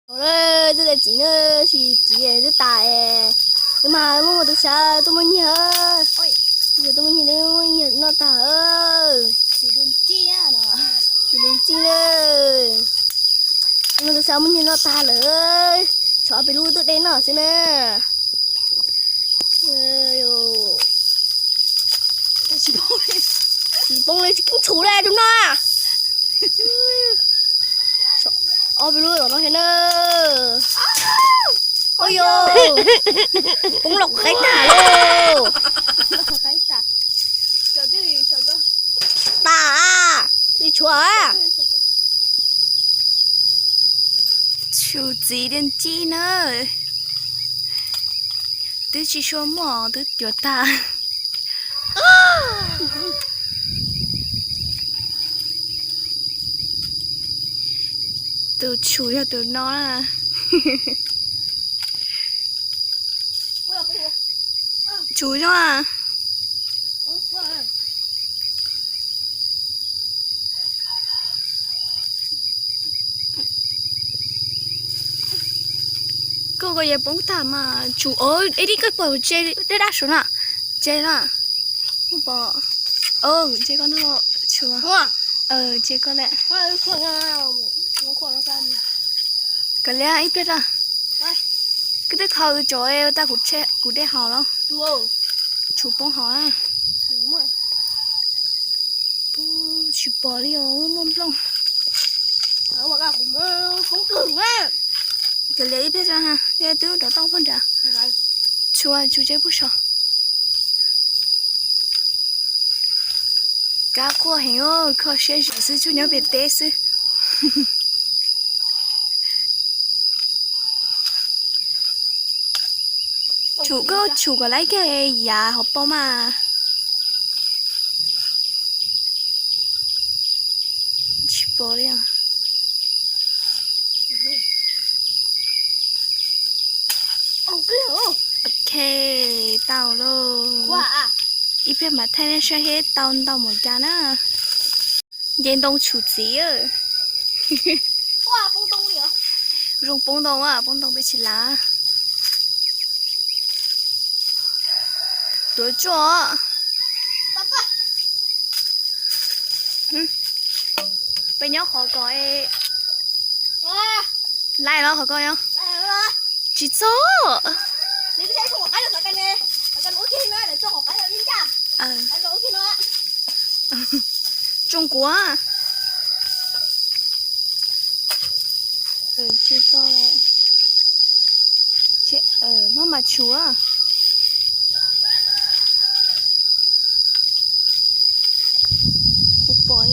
Twb txiv na, tsis txiv twb tas. Twb mas muaj tus sav tuaj muab nyiag, tuaj muab nyiag, muab nyiag noj tag. Txiv dev ncig na, muaj tus sav muab nyiag noj tag lawm. Tshuav ob peb lub tuaj de noj xwb na. Tsis poob li, tsis keeb tshum li tus no. Ob peb lub tom no thiab na. Ua yog poob los qaib tag lauj. Tas, tsis tshuav. Tshum txiv dev ncig na. Twb tsis sua muaj, twb cuav tag. Tus tshum yog tus no na. Tshum zoo. Koj ko yeej poob tag mas tshum. Ib tib koj pom tse dab dab saum no, tse no, pom, tse koj no, tshum, tse koj lawm. Kav liam ib pliag da. Koj twb kho cov tag kuv dej haus los? Tshum poob hauv. Tsis pom li os, muaj nplooj. Kav liam ib pliag da, twb rov tau poj nrad. Tshua tshum tse pub so. Kab quaj heev, kho siab zim xwb, tsuas nyob pem teb xwb. Tshum, koj tshum kom lawv ib ke yav hauv paus mas. Tsis pom li os. Ok, tau lauj. Ib pliag mam thaij nej saib seb tau ntau npaum cas na. Nce ntoo tshum txiv. Zoo poob ntoo, poob ntoo peb tsis lav. Tuav tsuaj. Peb nyob qhov ko. Laij los qhov ko. Tsis txog. Tsoo kuav. Tsis txog. Maj mam tshum. Kuv pom,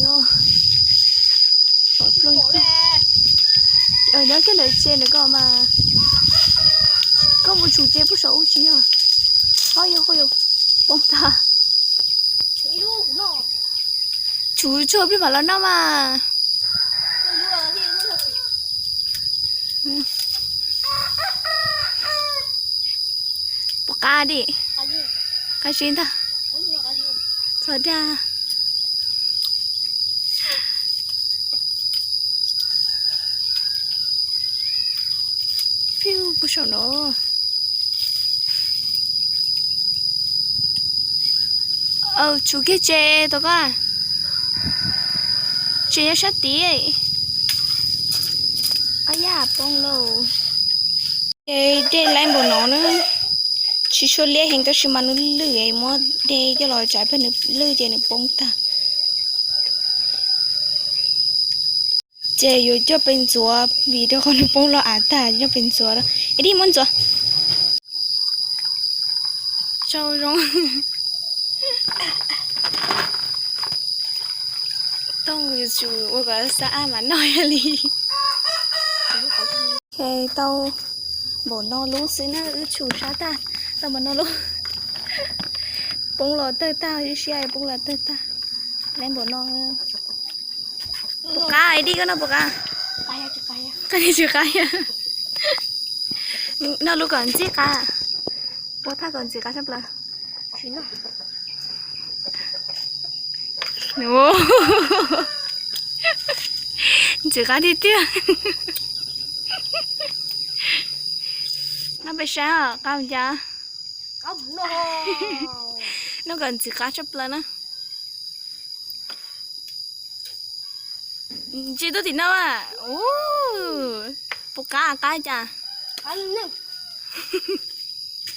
pom plooj. Nyob kiag ntawm tsev ntawm ko mas. Koj mus tshum tsev puag saum ub tsis yog? Ho yog, ho yog poob tag. Tshum tsuag pliag mam los noj mas. Puas qab dim? Qab zib ntag. Txog dag. Pheej puag saum no. Aw, tshum kiag tsev tau koj. Tsev nyob sab tid. Ab yam poob lauj. Ces dej laib npaum no na. Tsis tshua liab heev tab sis mas nws lwj, muab dej coj los tsaiv pab nws lwj ces nws poob tag. Ces yuav coj pes ntxuav vim rau qhov nws poob los av tag, coj pes ntxuav. Es dib muab ntxuav. Tsau zoo. Tooj mus ua kom xab ab mas noj li. Tau npaum no lub xwb na, wb tshum sab tag, tau npaum no lub. Poob los tawg tag, siab poob los tawg tag. Laib npaum no. Puas qab, dib koj noj puas qab? Qab, tsis qab. Noj lub kom ntxim qab. Ua thaj kom ntxim qab sab plaws. Ntxim qab tiag tiag. Noj peb saib os, qab cas. Noj kom ntxim qab tshaj plaws na. Tsis tuaj tim no a. Puas qab, qab cas?